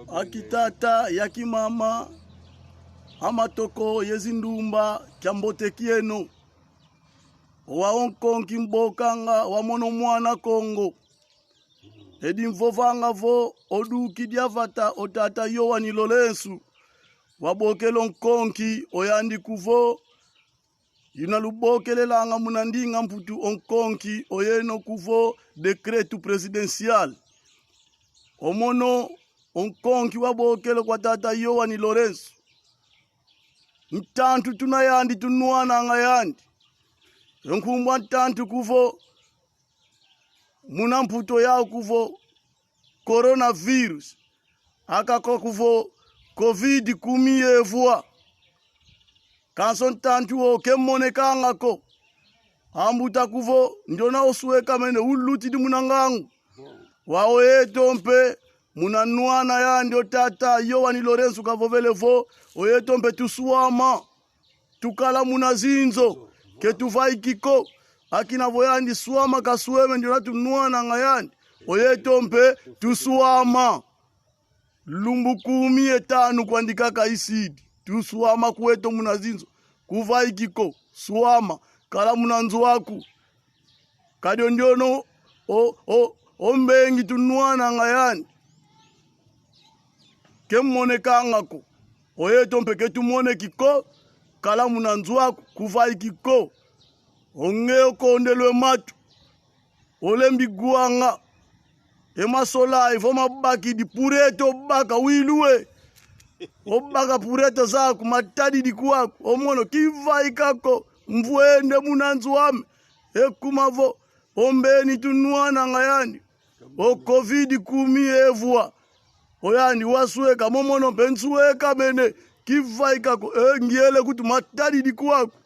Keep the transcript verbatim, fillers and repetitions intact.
Akitata, akimama, amatoko ye zindumba, kiambote kieno. Owa o nkonki mbokanga wa mono mwana Kongo. Edi mvovanga vo odukidi a vata o tata Yoani Lorensu, wabokele o nkonki oyandi kuvo, yuna lubokelelanga muna ndinga Mputu o nkonki oyeno kuvo decreto presidencial. O mono o nkonki wabokele kwa tata Yoani Lorensu. Ntantu tuna yandi tunwananga yandi. E nkumbu a ntantu kuvo muna Mputu yau kuvo coronavirus, aka ko kuvo covid kumi ye vwa. Kansi o ntantu wo ke mmonekanga ko. Ambuta kuvo ndiona oswekamene ulutidi muna ngangu. Wau yeto mpe muna nwana yandi o tata Yoani Lorensu kavovele vo, oyeto mpe tuswama. Tukala muna zinzo, ke tuvaiki ko. Akina vo yandi swama kasweme ndiona tunwananga yandi. Oyeto mpe tuswama. Lumbu kumi ye tanu kwandi kaka isidi. Tuswama kweto muna zinzo. Kuvaiki ko. Swama. Kala muna nzo aku. Kadi o ndiono o, o, o mbengi tunwananga yandi. Ke mmonekanga ko. Oyeto mpe ke tumoneki ko. Kala muna nzo aku. Kuvaiki ko. Onge okondelwe matu. Olembi gwanga. E masola ivo mabakidi purete obaka wiluwe. Obaka purete zaku matadidi kwaku. O mono kivaika ko mvwende muna nzo ame. E kuma vo ombeni tunwananga yandi. O covid kumi ye vwa. Oyandi wasweka, momono mpe nswekamene. Kivaika ko, e, ngiele kutu matadidi kwaku.